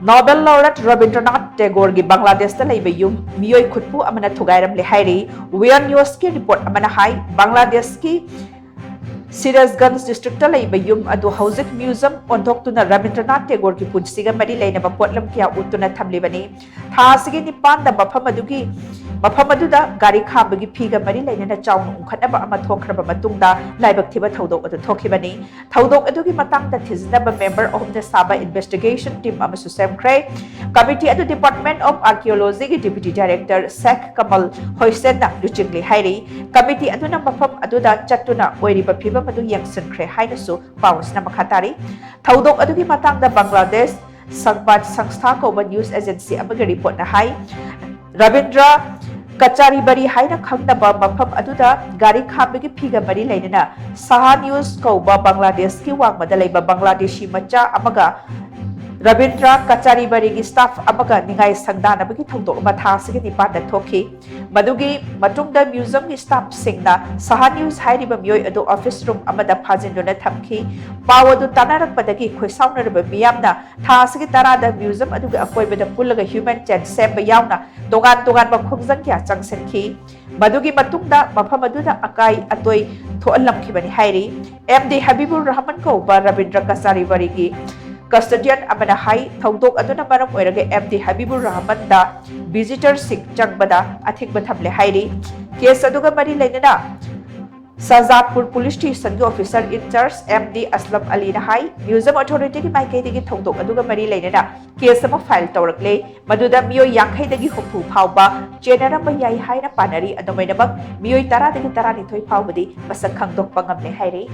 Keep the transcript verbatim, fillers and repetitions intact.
Nobel laureate Rabindranath Tagoreꯒꯤ ꯕꯪꯒ꯭ꯂꯥꯗꯦꯁꯇ ꯂꯩꯕ ꯌꯨꯝ ꯃꯤꯑꯣꯏ ꯈꯨꯠꯄꯨ ꯑꯃꯅ ꯊꯨꯒꯥꯏꯔꯝꯂꯦ ꯍꯥꯏꯔꯤ꯫ ꯋꯤꯌꯟ ꯅ꯭ꯌꯨꯁꯀꯤ ꯔꯤꯄꯣꯔꯠ ꯑꯃꯅ ꯍꯥꯏ, ꯕꯪꯒ꯭ꯂꯥꯗꯦꯁꯀꯤ ꯁꯤꯔꯥꯖꯒꯟꯖ ꯗꯤꯁꯇ꯭ꯔꯤꯛꯇ ꯂꯩꯕ ꯌꯨꯝ ꯑꯗꯨ ꯍꯧꯖꯤꯛ ꯃ꯭ꯌꯨꯖꯤꯌꯝ ꯑꯣꯟꯊꯣꯛꯇꯨꯅ ꯔꯕꯤꯟꯗ꯭ꯔꯅꯥꯊ ꯇꯦꯒꯣꯔꯒꯤ ꯄꯨꯟꯁꯤꯒ ꯃꯔꯤ ꯂꯩꯅꯕ ꯄꯣꯠꯂꯝ ꯀꯌꯥ ꯎꯠꯇꯨꯅ ꯊꯝꯂꯤꯕꯅꯤ꯫ ꯊꯥ ꯑꯁꯤꯒꯤ ꯅꯤꯄꯥꯟꯗ ꯃꯐꯝ ꯑꯗꯨꯒꯤ, ꯃꯐꯝ ꯑꯗꯨꯗ ꯒꯥꯔꯤ ꯈꯥꯝꯕꯒꯤ ꯐꯤꯒ ꯃꯔꯤ ꯂꯩꯅꯅ ꯆꯥꯎꯅ ꯎꯪꯈꯠꯅꯕ ꯑꯃ ꯊꯣꯛꯈ꯭ꯔꯕ ꯃꯇꯨꯡꯗ ꯂꯥꯏꯕꯛ ꯊꯤꯕ ꯊꯧꯗꯣꯛ ꯑꯗꯨ ꯊꯣꯛꯈꯤꯕꯅꯤ꯫ ꯊꯧꯗꯣꯛ ꯑꯗꯨꯒꯤ ꯃꯇꯥꯡꯗ ꯊꯤꯖꯤꯟꯅꯕ ꯃꯦꯝꯕꯔ ꯑꯍꯨꯝꯅ ꯁꯥꯕ ꯏꯟꯚꯦꯁꯇꯤꯒꯦꯁꯟ ꯇꯤꯝ ꯑꯃꯁꯨ ꯁꯦꯝꯈ꯭ꯔꯦ꯫ ꯀꯃꯤꯇꯤ ꯑꯗꯨ Department of Archaeologyꯒꯤ ꯗꯤꯄ꯭ꯌꯨꯇꯤ ꯗꯥꯏꯔꯦꯛꯇꯔ ꯁꯦꯈ ꯀꯃꯜ ꯍꯣꯏꯁꯦꯟꯅ ꯂꯨꯆꯤꯡꯂꯤ ꯍꯥꯏꯔꯤ꯫ ꯀꯃꯤꯇꯤ ꯑꯗꯨꯅ ꯃꯐꯝ ꯑꯗꯨꯗ ꯆꯠꯇꯨꯅ ꯑꯣꯏꯔꯤꯕ ꯐꯤꯕꯝ ꯑꯗꯨ ꯌꯦꯡꯁꯤꯟꯈ꯭ꯔꯦ ꯍꯥꯏꯅꯁꯨ ꯄꯥꯎ ꯑꯁꯤꯅ ꯃꯈꯥ ꯇꯥꯔꯤ꯫ ꯊꯧꯗꯣꯛ ꯑꯗꯨꯒꯤ ꯃꯇꯥꯡꯗ ꯕꯪꯒ꯭ꯂꯥꯗꯦꯁ ꯁꯪꯕꯥꯗ ꯁꯪꯁꯊꯥ ꯀꯧꯕ ꯅ꯭ꯌꯨꯁ ꯑꯦꯖꯦꯟꯁꯤ ꯑꯃꯒꯤ ꯔꯤꯄꯣꯔꯠꯅ ꯍꯥꯏ, ꯔꯕꯤꯟꯗ꯭ꯔ ꯀꯆꯥꯔꯤꯕꯔꯤ ꯍꯥꯏꯅ ꯈꯪꯅꯕ ꯃꯐꯝ ꯑꯗꯨꯗ ꯒꯥꯔꯤ ꯈꯥꯝꯕꯒꯤ ꯐꯤꯒ ꯃꯔꯤ ꯂꯩꯅꯅ ꯁꯍꯥ ꯅ꯭ꯌꯨꯁ ꯀꯧꯕ ꯕꯪꯒ꯭ꯂꯥꯗꯦꯁꯀꯤ ꯋꯥꯡꯃꯗ ꯂꯩꯕ ꯕꯪꯒ꯭ꯂꯥꯗꯦꯁꯤ ꯃꯆꯥ ꯑꯃꯒ ꯔꯕꯤꯟꯗ꯭ꯔ ꯀꯆꯥꯔꯤꯕꯔꯤꯒꯤ ꯁ꯭ꯇꯥꯐ ꯑꯃꯒ ꯅꯤꯡꯉꯥꯏ ꯁꯪꯗꯥꯅꯕꯒꯤ ꯊꯧꯗꯣꯛ ꯑꯃ ꯊꯥ ꯑꯁꯤꯒꯤ ꯅꯤꯄꯥꯟꯗ ꯊꯣꯛꯈꯤ꯫ ꯃꯗꯨꯒꯤ ꯃꯇꯨꯡꯗ ꯃ꯭ꯌꯨꯖꯤꯌꯝꯒꯤ ꯁ꯭ꯇꯥꯐꯁꯤꯡꯅ ꯁꯍꯥ ꯅ꯭ꯌꯨꯁ ꯍꯥꯏꯔꯤꯕ ꯃꯤꯑꯣꯏ ꯑꯗꯨ ꯑꯣꯐꯤꯁ ꯔꯨꯝ ꯑꯃꯗ ꯐꯥꯖꯤꯟꯗꯨꯅ ꯊꯝꯈꯤ꯫ ꯄꯥꯎ ꯑꯗꯨ ꯇꯥꯟꯅꯔꯛꯄꯗꯒꯤ ꯈꯣꯏꯁꯥꯎꯅꯔꯕ ꯃꯤꯌꯥꯝꯅ ꯊꯥ ꯑꯁꯤꯒꯤ ꯇꯔꯥꯗ ꯃ꯭ꯌꯨꯖꯤꯌꯝ ꯑꯗꯨꯒꯤ ꯑꯀꯣꯏꯕꯗ ꯄꯨꯜꯂꯒ ꯍ꯭ꯌꯨꯃꯦꯟ ꯆꯦꯟ ꯁꯦꯝꯕ ꯌꯥꯎꯅ ꯇꯣꯉꯥꯟ ꯇꯣꯉꯥꯟꯕ ꯈꯣꯡꯖꯪ ꯀꯌꯥ ꯆꯪꯁꯤꯟꯈꯤ꯫ ꯃꯗꯨꯒꯤ ꯃꯇꯨꯡꯗ ꯃꯐꯝ ꯑꯗꯨꯗ ꯑꯀꯥꯏ ꯑꯇꯣꯏ ꯊꯣꯛꯍꯜꯂꯝꯈꯤꯕꯅꯤ ꯍꯥꯏꯔꯤ꯫ ꯑꯦꯝ ꯗꯤ ꯍꯕꯤꯕꯨꯔ ꯔꯍꯃꯟ ꯀꯧꯕ ꯔꯕꯤꯟꯗ꯭ꯔ ꯀꯆꯥꯔꯤꯋꯥꯔꯤꯒꯤ ꯀꯁꯇꯣꯗꯤꯌꯟ ꯑꯃꯅ ꯍꯥꯏ, ꯊꯧꯗꯣꯛ ꯑꯗꯨꯅ ꯃꯔꯝ ꯑꯣꯏꯔꯒ ꯑꯦꯝ ꯗꯤ ꯍꯕꯤꯕꯨꯔ ꯔꯍꯃꯟꯗ ꯚꯤꯖꯤꯇꯔꯁꯤꯡ ꯆꯪꯕꯗ ꯑꯊꯤꯡꯕ ꯊꯝꯂꯦ ꯍꯥꯏꯔꯤ꯫ ꯀꯦꯁ ꯑꯗꯨꯒ ꯃꯔꯤ ꯂꯩꯅꯅ ꯁꯍꯖꯥꯗꯄꯨꯔ ꯄꯨꯂꯤꯁ ꯁ꯭ꯇꯦꯁꯟꯒꯤ officer in charge M D Aslam ꯑꯂꯤꯅ ꯍꯥꯏ, ꯃ꯭ꯌꯨꯖꯤꯌꯝ ꯑꯊꯣꯔꯤꯇꯤꯒꯤ ꯃꯥꯏꯀꯩꯗꯒꯤ ꯊꯧꯗꯣꯛ ꯑꯗꯨꯒ ꯃꯔꯤ ꯂꯩꯅꯅ ꯀꯦꯁ ꯑꯃ ꯐꯥꯏꯜ ꯇꯧꯔꯛꯂꯦ, ꯃꯗꯨꯗ ꯃꯤꯑꯣꯏ ꯌꯥꯡꯈꯩꯗꯒꯤ ꯍꯨꯝꯐꯨ ꯐꯥꯎꯕ ꯆꯦꯟꯅꯔꯝꯕ ꯌꯥꯏ ꯍꯥꯏꯅ ꯄꯥꯅꯔꯤ꯫ ꯑꯗꯨꯃꯥꯏꯅꯃꯛ ꯃꯤꯑꯣꯏ ꯇꯔꯥꯗꯒꯤ ꯇꯔꯥꯅꯤꯊꯣꯏ ꯐꯥꯎꯕꯗꯤ ꯃꯁꯛ ꯈꯪꯗꯣꯛꯄ ꯉꯝꯂꯦ ꯍꯥꯏꯔꯤ꯫